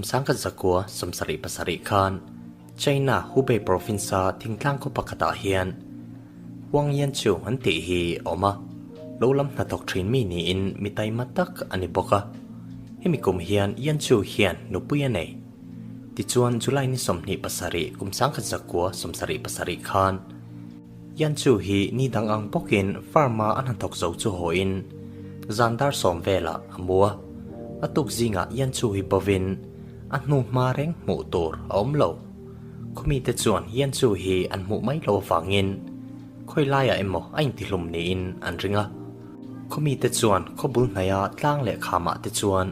1977 khan China Hubei province-a thingtlang khaw pakhatah hian Wang Yanchu an tih hi a awm a, lo lam hnathawk thin mi niin mi taima tak a ni bawk a. Hemi kum hian Yanchu hian nupui a nei. Tichuan July ni 27 1977 khan Yanchu hi ni dang ang bawkin farm-a a hnathawk zo chu hawiin zan dar sawm velah a mu a. A tuk zingah Yanchu hi bovin a hnu hma reng hmuh tur a awm lo. Khawmite chuan Yanchu hi an hmuh mai lo avangin khawi laiah emaw a intihlum niin an ring a. Khawmite chuan khawbul hnaia tlang leh khamah te chuan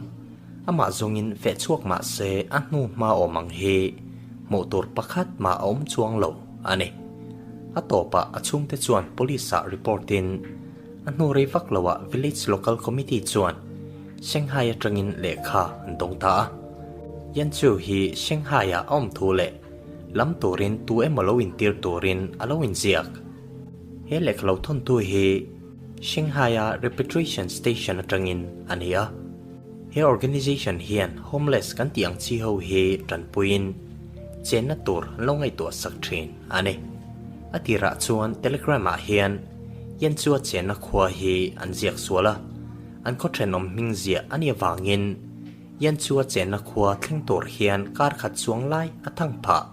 Amah zawngin feh chhuak mah se a hnu hma awm ang hi hmuh tur pakhat mah a awm chuang lo a ni. A tawpah a chhungte chuan police ah report in a hnu rei vak loah village local committee chuan Shanghai atangin lehkha an dawng ta a. Yanchu hi Shanghai ah a awm thu leh lam turin tu emaw lo intir turin a lo inziak. He lehkha lo thawntu hi Shanghai-a Repatriation Station atangin a ni a. He organization hian homeless kan tih ang chi ho hi tanpuiin chenna tur an lo ngaihtuah sak thin a ni. A tirah chuan Telegram-ah hian Yanchua chenna khua hi an ziak sual a, an khaw thenawm hming ziah a nih avangin Yanchua chenna khua thleng tur hian kar khat chuang lai a thang phah.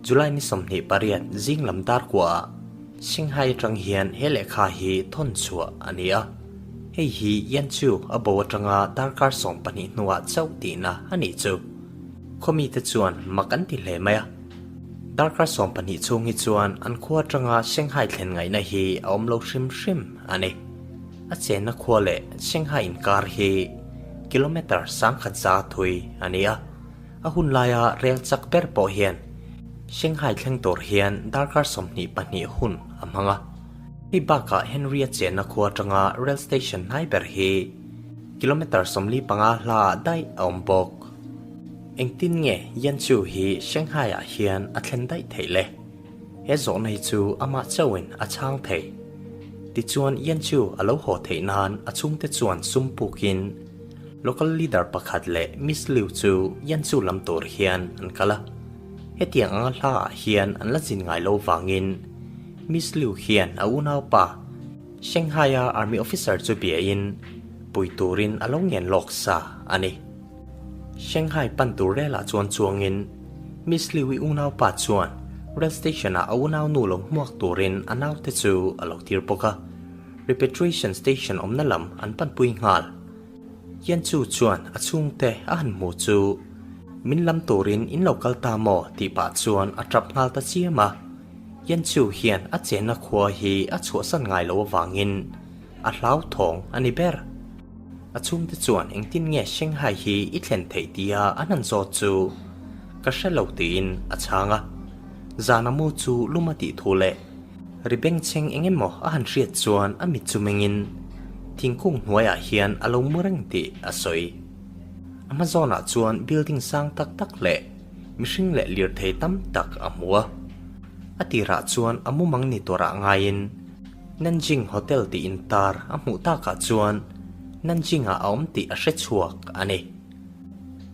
July ni 28 zing lam dar kuaah Shanghai atang hian he lehkha hi thawn chhuah a ni a. Hei hi Yanchu a bo atanga darkar 12 hnuah chauh tihna a nih chu. Khawmite chuan mak an ti hle mai a. Darkar 12 chhung hi chuan an khua atanga Shanghai thlen ngaihna hi a awm lo hrim hrim a ni. A chenna khua leh Shanghai inkar hi kilometre 1000 za thui a ni a. A hun laia rel chak ber pawh hian Shanghai thleng tur hian darkar 22 hun a hmang a. Hei bakah Henry-a chenna khua atanga rail station hnai ber hi kilometre 45 hlaah daih a awm bawk. Engtin nge Yanchu hi Shanghai-ah hian a thlen daih theih le? He zawhna hi chu amah chauhin a chhang thei. Tichuan Yanchu a lo haw theih nan a chhungte chuan sum pukin Local leader pakhat leh Miss Liu chu Yanchu lam tur hian an kal a. Hetiang anga hlaah hian an la zin ngai lo vangin Miss Liu hian a unaupa Shanghai-a army officer chu biain pui turin a lo ngen lawk sa a ni. Shanghai pan tur relah chuan chuangin Miss Liu-i unaupa chuan rail station-ah a unaunu lo hmuak turin a naute chu a lo tir bawk a. Repatriation station awmna lam an panpui nghal. Yanchu chuan a chhungte a han hmu chu min lam turin in lo kal ta maw tih pah chuan a tap nghal ta chiam a. Yanchu hian a chenna khua hi a chhuahsan ngai lo avangin a hlauthawng a ni ber. A chhungte chuan engtin nge Shanghai hi i thlen theih tia an han zawt chu ka hre lo tiin a chhang a. Zana mu chu lum a tih thu leh Ri bengchheng eng emaw a han hriat chuan a mit chu mengin thingkung hnuaiah hian a lo mu reng tih a sawi. A hma zawnah chuan building sang tak tak leh mihring leh lirthei tam tak a hmu a. A tirah chuan a mumang ni turah ngaiin Nanjing Hotel tih intar a hmuh takah chuan Nanjing-ah a awm tih a hre chhuak a ni.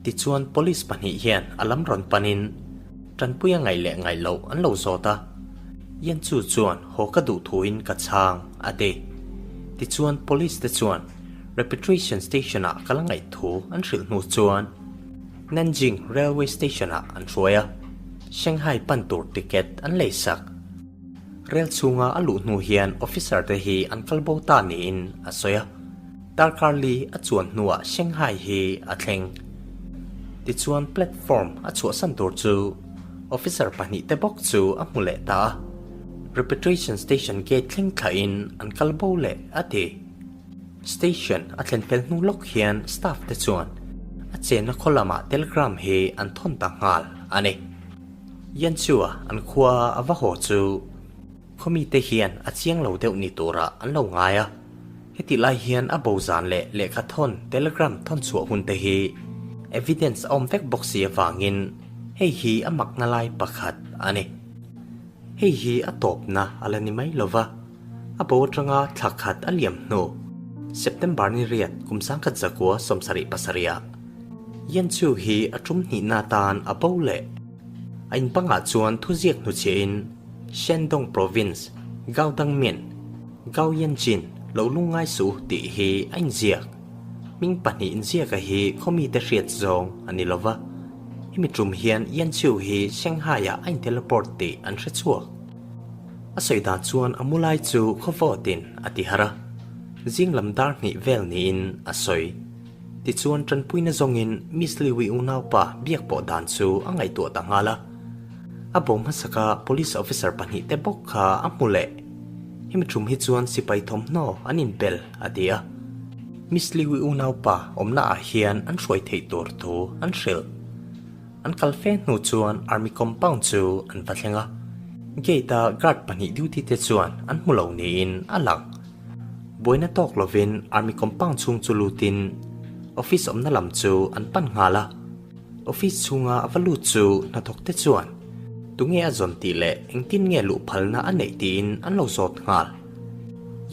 Tichuan police pahnih hian a lam rawn panin tanpui a ngaih leh ngaih loh an lo zawt a, Yanchu chuan haw ka duh thuin ka chhang a ti. Tichuan police te chuan Repatriation Station ah ka la ngaih thu an hrilh hnu chuan Nanjing Railway Station ah an hruai a, Shanghai pan tur ticket an lei sak. Rail chhunga a luh hnu hian officer te hi an kal bo ta niin a sawi a. Darkar li a chuan hnuah Shanghai hi a thleng. Tichuan platform a chhuahsan tur chu officer pahnih te bawk chu a hmu leh ta a. Repatriation station gate thleng thlahin an kal bo leh a ti. Station a thlen fel hnu lawk hian staff te chuan a chenna khaw lamah telegram hi an thawn ta nghal a ni. Yanchua an khua a va haw chu Khawmite hian a chiang lo deuh ni turah an lo ngai a. Hetih lai hian a bo zan leh lehkha thawn telegram thawn chhuah hun te hi evidence a awm vek bawk si avangin hei hi a makna lai pakhat a ni. Hei hi a tawpna a la ni mai lova, a bo atanga thla khat a liam hnu September ni riat kum 1977 ah. Yanchu hi a tum hnihna atan a bo leh. A inpangah chuan thuziak hnuchhiahin Shandong Province, Gaodangmian, Gaoyanjin lo lungngai suh tih hi a inziak. Hming pahnih inziaka hi khawmite hriat zawng a ni lova. Hemi tum hian Yanchu hi Shanghai-ah a in-teleport tih an hre chhuak. A sawi dan chuan a mu lai chu khawvawtin a ti harh a, zing lam dar hnih vel niin a sawi. Tichuan tanpuina zawngin Miss Liwi unaupa biak pawh dan chu a ngaihtuah ta nghal a. A bo hmasaka police officer pahnihte bawk kha a hmu leh. Hemi tum hi chuan sipai thawmhnaw an inbel a ti a. Miss Liwi unaupa awmna ah hian an hruai theih tur thu an hrilh. An kal fe hnu chuan army compound chu an va thleng a, gate a guard pahnih duty te chuan an hmu lo niin a lang. Buaina tawk lovin army compound chhung chu lutin office awmna lam chu an pan nghal a, office chhunga a va lut chu hnathawk te chuan tunge a zawn tih leh engtin nge luh phalna a neih tiin an lo zawt nghal.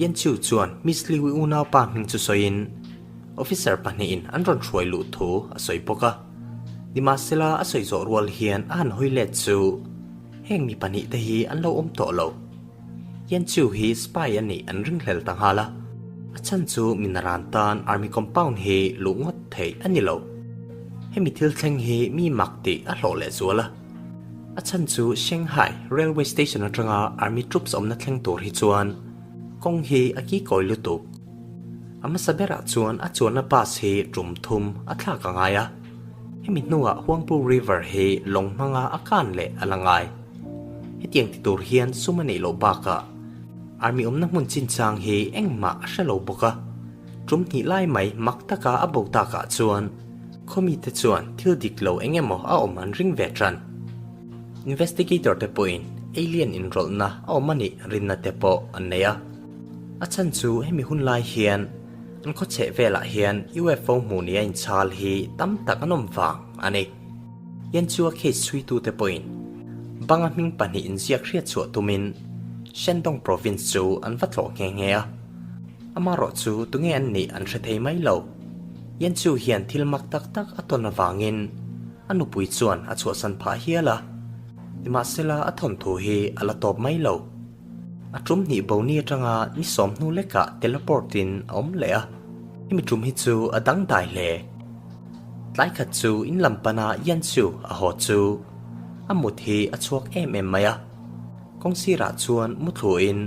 Yanchu chuan Miss Liu-i unaupa hming chu sawiin Officer pahnihin an rawn hruai luh thu a sawi bawk a. Nimahsela a sawi zawh rual hian a han hawi let chu heng mi pahnih te hi an lo awm tawh lo. Yan Chiu hi spy a nih an ringhlel ta nghal a. A chhan chu mi naran tan army compound hi luh ngawt theih a ni lo. Hemi thil thleng hi mi mak tih a hlawh leh zual a. A chhan chu Shanghai railway station atanga army troops awmna thleng tur hi chuan kawng hi a kikawi lutuk. A hmasa berah chuan a chuanna bus hi tum thum a thlak a ngai a, hemi hnuah Huangpu River hi lawng hmanga a kan leh a la ngai. Hetiang ti tur hian sum a neih loh bakah Army awmna hmun chinchang hi engmah a hre lo bawk a, tum hnih lai mai mak taka a bo takah chuan khawmite chuan thil dik lo eng emaw a awm an ring ve tan. Investigator te pawhin alien inrawlhna a awm a nih rinna te pawh an nei a. A chhan chu hemi hun lai hian an khawchheh velah hian UFO hmuh nia inchhal hi tam tak an awm vang a ni. Yanchua case chhuitute pawhin banga hming pahnih inziak hriat chhuah tumin Shandong province chu an va tlawh nghe nghe a. Amaherawh chu tunge an nih an hre thei mai lo. Yanchu hian thil mak tak tak a tawn avangin a nupui chuan a chhuahsan phah hial a. Nimahsela a thawnthu hi a la tawp mai lo. A tum hnih bo ni atanga ni sawm hnu lekah teleport in a awm leh a, hemi tum hi chu a dangdai hle. Tlai khat chu in lam pana Yanchu a haw chu a mut hi a chhuak em em mai a, kawng sirah chuan mu thluin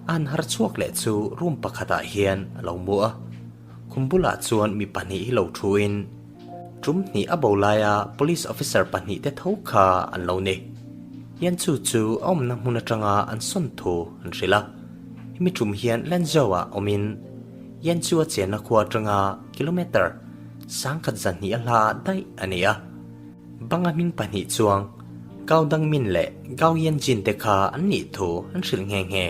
a han har chhuak leh chu room pakhatah hian a lo mu a, khum bulah chuan mi pahnih hi lo thuin Tum hnih a bo laia police officer pahnih te tho kha an lo ni. Yanchu chu a awmna hmun atanga an sawn thu an hrilh a. Hemi tum hian Lanzhou-ah awmin Yanchu a chenna khua atanga kilometre sangkhat zahnih a hla daih a ni a. Banga hming pahnih chuang Gao Dangmin leh Gao Yanjin te kha an nih thu an hrilh nghe nghe.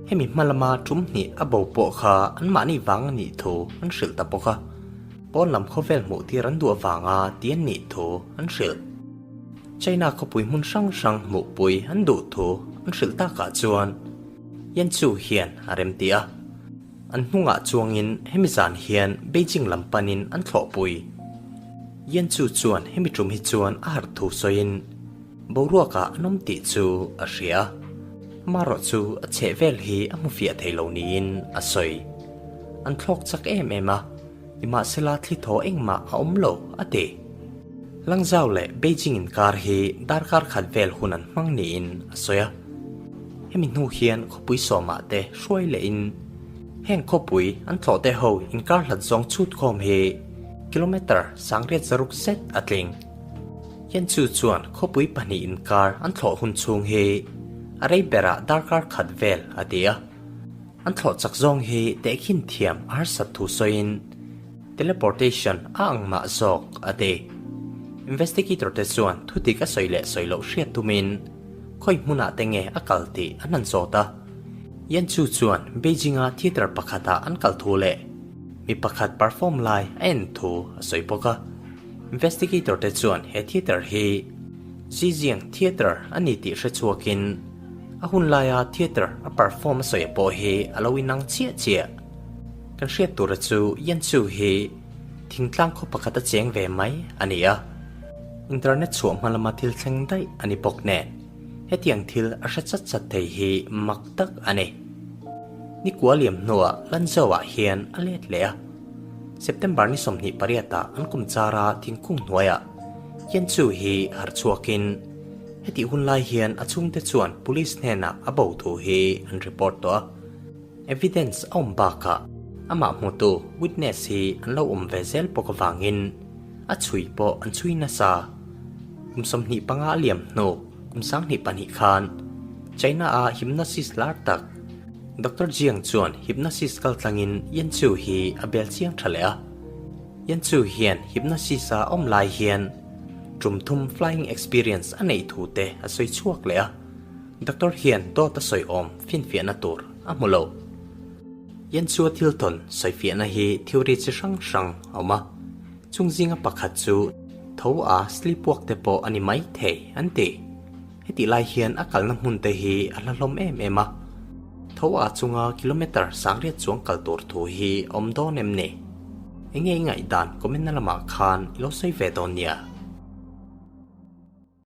Hemi hma lama tum hnih a bo pawh kha anmahni vang a nih thu an hrilh ta bawk a. Pawn lam khawvel hmuh tir an duh avanga ti an nih thu an hrilh. China khawpui hmun hrang hrang hmuhpui an duh thu an hrilh takah chuan Yanchu hian a remti a. An hnungah chuangin hemi zan hian Beijing lam panin an thlawhpui. Yanchu chuan hemi tum hi chuan a harh thu sawiin boruakah an awm tih chu a hria. Amaherawh chu a chheh vel hi a hmu fiah thei lo niin a sawi. An thlawk chak em em a. Nimahsela thli thaw engmah a awm lo, a ti. Langzau leh Beijing inkar hi darkar khat vel hun an hmang niin a sawi a. Hemi hnu hian khawpui sawmah te hruai lehin heng khawpui an thlawh te ho inkar hlat zawng chhut khawm hi kilometre sangriat zaruk zet a tling. Yanchu chuan khawpui pahnih inkar an thlawh hun chhung hi a rei berah darkar khat vel a ti a. An thlawh chak zawng hi tehkhin thiam a harsat thu sawiin teleportation a ang mah zawk a ti. Investigator te chuan thudik a sawi leh sawi loh hriat tumin khawi hmunah te nge a kal tih an han zawt a. Yanchu chuan Beijing-a theatre pakhatah an kal thu leh mi pakhat perform lai a en thu a sawi bawk a. Investigator te chuan he theatre hi Zhijiang Theatre a ni tih hre chhuakin A hun laia theatre a perform a sawi pawh hi a lo inang chiah chiah. Kan hriat tura chu Yanchu hi Thingtlang khaw pakhat a cheng ve mai a ni a, internet chhuah hma lama thil thleng daih a ni bawk nen, hetiang thil a hre chat chat thei hi mak tak a ni. Nikua liam hnuah Lanzhou-ah hian a let leh a, September ni 28 ah an kum chara thingkung hnuaiah Yanchu hi harh chhuakin hetih hun lai hian a chhungte chuan police hnenah a bo thu hi an report tawh a. Evidence a awm bakah amah hmutu witness hi an lo awm ve zel bawk avangin a chhui pawh an chhui nasa. Kum 25 a liam hnu kum 22 khan China-a hypnosis lar tak Doctor Jiang chuan hypnosis kaltlangin Yanchu hi a bel chiang tha leh a. Yanchu hian hypnosis-a awm lai hian tum thum flying experience a neih thu te a sawi chhuak leh a. Doctor hian dawt a sawi awm finfiahna tur a hmu lo. Yanchua thil tawn sawifiahna hi theory chi hrang hrang a awm a, chung zinga pakhat chu tho a sleepwalk te pawh a ni mai thei an ti. Hetih lai hian a kalna hmun te hi a hla hlawm em em a, tho a chunga kilometre sangriat chuang kal tur thu hi a awm dawn em ni? Enge i ngaihdan comment na lamah khan i lo sawi ve dawn nia.